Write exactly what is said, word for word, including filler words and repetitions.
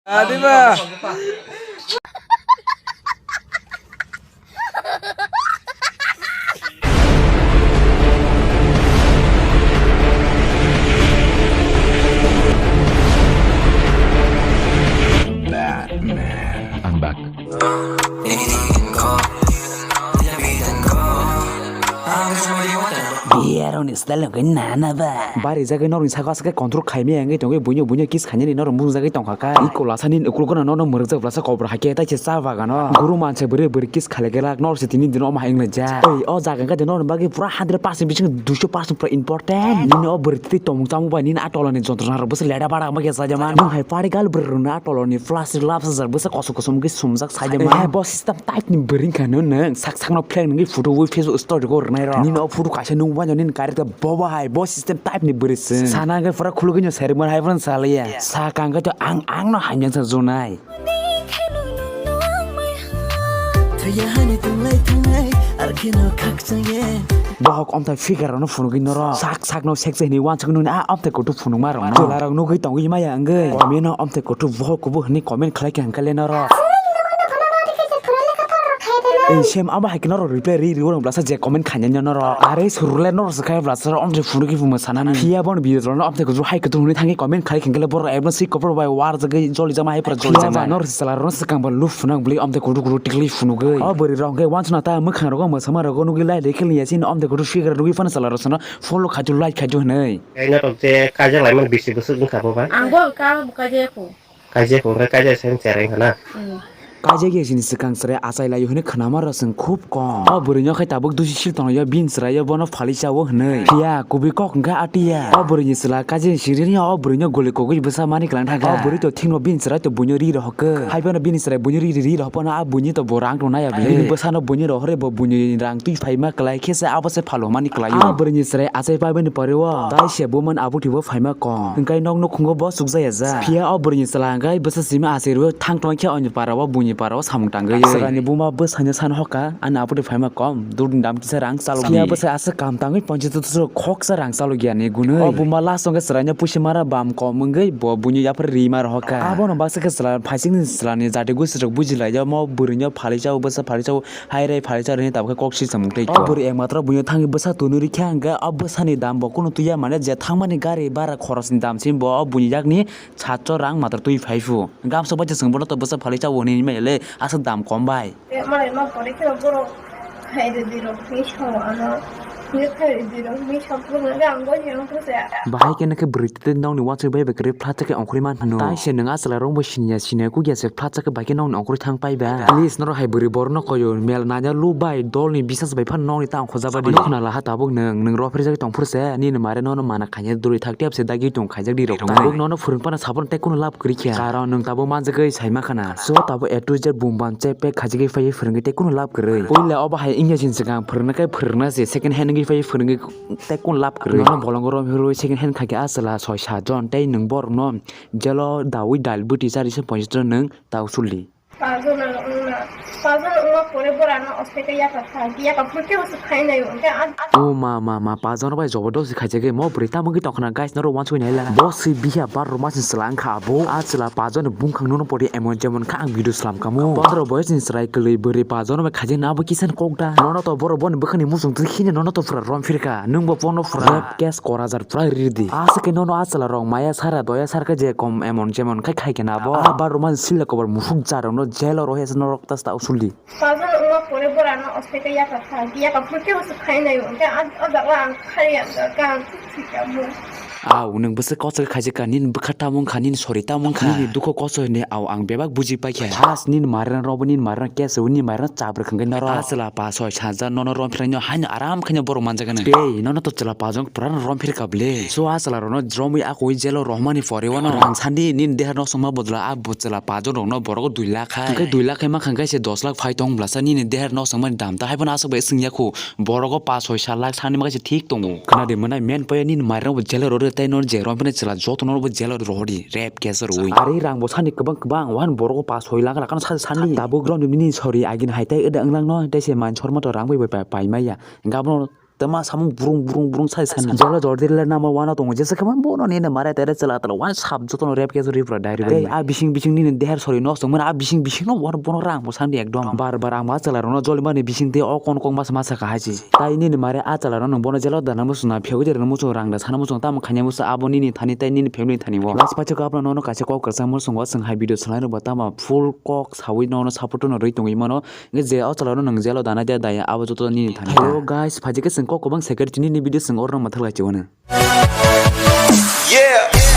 Adiba. Batman. I'm back. Biyaroni style wngkha nana ba. Bari jagwi norokni saka saka control khaimaya wngwi tongwi buino buino kiss khainani norok mung jagwi tongkha kha. Iko lasa nini ukulukno nono mwrwkjak blasa kobra hakhe taisa cha bagano. Guru manse bwrwi bwrwi kiss khailaigelak norok se tini dino omo hai wnglaijak. Oi, o jaga wngkha de norokni bagwi pura hundred percent bising duiso percent pura important. Nini o bwrwi twi tongmung chamung bai nini a tolani jontrona rok bwsa leda bada wngma khe sajama. Nwng hai parigal bwrwi rwna a tolani plastic lapsajak bwsa kosom kosom wngwi sumjak sajama. Eh, bo system type ni bwrwi wngkha no nwng sak sakno phleng nungwi photo wi Facebook story go rwnai rok. Nini o photo kaisa nung bai nini karwi ta bobo hai bo system type ni bwrwi se. Sana hwnkhe pura khulugwi no sermon hai phano salaiya. Saka hwnkhe to ang ang no hamya sa junai. Thwiya hani tunglai thangnai, ar kheno khakchangye. Bohok omthai figure rokno phunugwi norok. Sak sakno sekse hwnwi uansuk nukni a omthai kutu phunukma rokno. Chwla rok nugwi tongwi maya wngwi. Comment no omthai kutu bohok kubu hwnwi comment khlai khe hwnkhe le norok. Ei, sem abo hai khe norok reply ri ri rok blasa je comment khainani norok. Are surule norok se khai blasa omthai phunugwi phunukma sanani. Phiya bono video rokno omthai kutu hai kutu hwnwi thangwi comment khlai khe hwnkhe le borok ebno si kopor bai war jagwi joli jama hai pura joli jama. Phiya ba norok se chwla rokno swkang ba luf phunang bwlwi omthai kutu kutu tikli phunugwi. O bwrwi rok hwnkhe uansukna ta mwkhang rogo mwsama rogo nugwi lai lai khe liya chini omthai kutu figure nugwi phano chwla rok sano follow khaiju, like khaiju hwnwi. Kailatok je kaijak laimani bisi bwswk wngkha bo ba? Ang bo ka bo kaijak kho. Kaijak kho, hwnkhe kaijak se wng chereng khana. Mm. Kaijak ya sini swkang chwrai achai laio hwnwi khwnama rok chwng khub kom. O bwrwi no khai tabuk dusi sil tonglaio bini chwraio bono phalwi chao hwnwi. Phiya kubui kok hwnkhe atiya. O bwrwi ni chwla kaijak ni siri o bwrwi no guli kogwi bwsa mani kwlang thangkha. O bwrwi to thikno bini chwrai to buino ri rohor khe. Hai phano bini chwrai buino ri ri rohor phano a buini to bo rang tong nai ya bini. Bini bwsano buini rohor bo buini rang twi phaima kwlai khe se abo se phalo mani kwlaio. A bwrwini chwrai achai pai bini pore o. Tai se buman abukti bo phaima kom. Hwnkhe nok nukhungo bo chukjaya ja. Phiya o bwrwini chwla hwnkhe bwsa simi achai rwo thang tong khe oni para o buini para o samung tangwi. Chwraini buma bwsaino san hoka ani abukti phaima kom. Dudni dam kisa rang chalok di. Phiya bwsa aswk kam tangwi ponchash khoksa rang chalok ya ni gunwi. O buma last hwnkhe chwraino pusi mara bam kom wngwi bo buini yaphar rima rohor kha. Abono baksa khe chwla phaisingni chwlani jati gosi rok bujilaio mo bwrwino phalwi chao bwsa phalwi chao. Hai rai phalwi cha rwni tabukhe kok si samung tei. O bwrwi ekmatro buino thangwi bwsa tunu rikha hwnkhe o bwsani dam bo kunu tuya mane je thangmani gari bara khorosni dam simi bo o buini yakni sacho rang matro twi phai phu. Gamsa bai chwng bono to bwsa phalwi cha hwnwi maya le aswk dam kom bai. Malai ma pore khe borok khai rwdi rok ni sao ano. Ni khai rwdi rok ni sao phuru hwnkhe ang bo hiya wngkha se. Bahai khe nokhe bwrwi tei nokni uansuk bai bai kwrwi phlak cha khe ongkhorwi man phano. Tai se nwng a chwla rok bo siniya siniya kukya se phlak cha khe bai khe nokni ongkhorwi thang pai ba. Please norok hai bwrwi borok no koyo mel nanya lu bai dol ni bisas bai phano nokni ta ongkhorjak ba di. Nokh na laha tabuk nwng nwng rw phirjagwi tong phuru se nini mare nono mana khaina duri thak tep se dagi tong khaijak di rok. Tabuk nono phwrwng phano sabon tei kunu lab kwrwi kha. Karon nwng tabuk manjagwi sai ma khana. So tabuk A to Z bum bam che pack khaijagwi phaiwi phwrwngwi tei kunu lab kwrwi. Puila obo hai wngya sini swkang phwrwngna khe phwrwngna se second hand wngwi phaiwi phwrwngwi tei kunu lab kwrwi. Nono bolongo rom hirwi second hand kha khe a chwla soi sat jon tei nwng borokno jelo dawi dal bwtwi chari se ponchash jon nwng ta usuldi. Pajon wngna, pajon wngma pore borano oste khe yaka kha, yaka phuru khe usuk khai nai hwnkhe a, a. O ma ma ma pajon bai jobodosti khaijak khe mo bwrwi tamo wngwi tongkhna guys norok uansukwi naila. Bo se biya bar rwma se chwla wngkha abo. A chwla pajon bungkhang nono pori emon jemon kha ang video slam kamo. Pondro boyos ni chwrai kwlwi bwrwi pajon bai khaijak na abo kisa ni kok da. Nono to borok boni bwkhani muchung twi khini nono to pura rom phirkha. Nwng bo bono pura rape case kora jar pura riri di. Aswk khe nono a chwla rok maya sara doya sar khe je kom emon jemon khai khai khe na bo. A bar rwma sila kobar musuk jar rok no jail o rohe se norok ta sta usul di. Pajon wngma pore borano oste khe yaka kha, yaka phuru khe usuk khai nai hwnkhe a, a jaga ang khari ang kha, ang thwi kha bo. Au, nwng bwswk kochok khaijak kha, nini bwkha tamo wngkha, nini sori tamo wngkha. Nini dukho kochok hinwi au ang bebak buji paikha. First nini marwrang rokbo nini marwrang case rwwi nini marwrang chabrwk hwnkhe norok. A chwla pa soi saja nono romphirnai no haino aram khaino borok manjak gana. Tei nono to chwla pa jong pura no romphir kha ble. So a chwla rokno romwi akoi jail o rohormani pore wano rang sandi nini deha nok songma bodla a bo chwla pa jong rokno borok dui lakh hai. Hwnkhe dui lakh hai mankha hwnkhe se dos lakh phai tong blasa nini deha nok songmani dam ta haiphano aswk bai swngya khu. Borogo pash soi sat lakh thani bagwi se thik tongo. Khna di mwnai men paya nini mairang bo jail o rw di tei nini je romphirnai chwla jotono bo jail o rohor di rape case o rwwi. Ari rang bo sani kwbang kwbang wan borogo pash soi lakh lakh no sani. Tabuk romdi nini sori agini hai tei wnglang no tei se man sorma to rang bai bai pai maya. Hwnkhe abono Tama samung burung burung burung sai sani. Jela jordi le nama wana tongo jesa khe man bono nini mare tere chela tala wan sab jotono rep ke rip ra diary bai. A bising bising nini deher sori nok song mana a bising bising no war bono rang bo sandi ekdom. Bar bar ang ma chela rono joli mani bising te o kon kong mas masa ka haji. Tai nini mare a chela rono bono jela dana musung na phiyok jera musung rang da sana musung tamo khanya musung abo nini thani tai nini family thani wo. Last pacha ko apna nono kaisa kok kersa musung wa sung hai video salai no ba tama full kok sawi nono support no roi tongwi mano. Nge je o chwlairok nwng jelo dana dia daya abo joto nini thani. Hello guys, phaikhe chwng kok kwbang security nini video chwng oro no mathal gai chwngno. Yeah.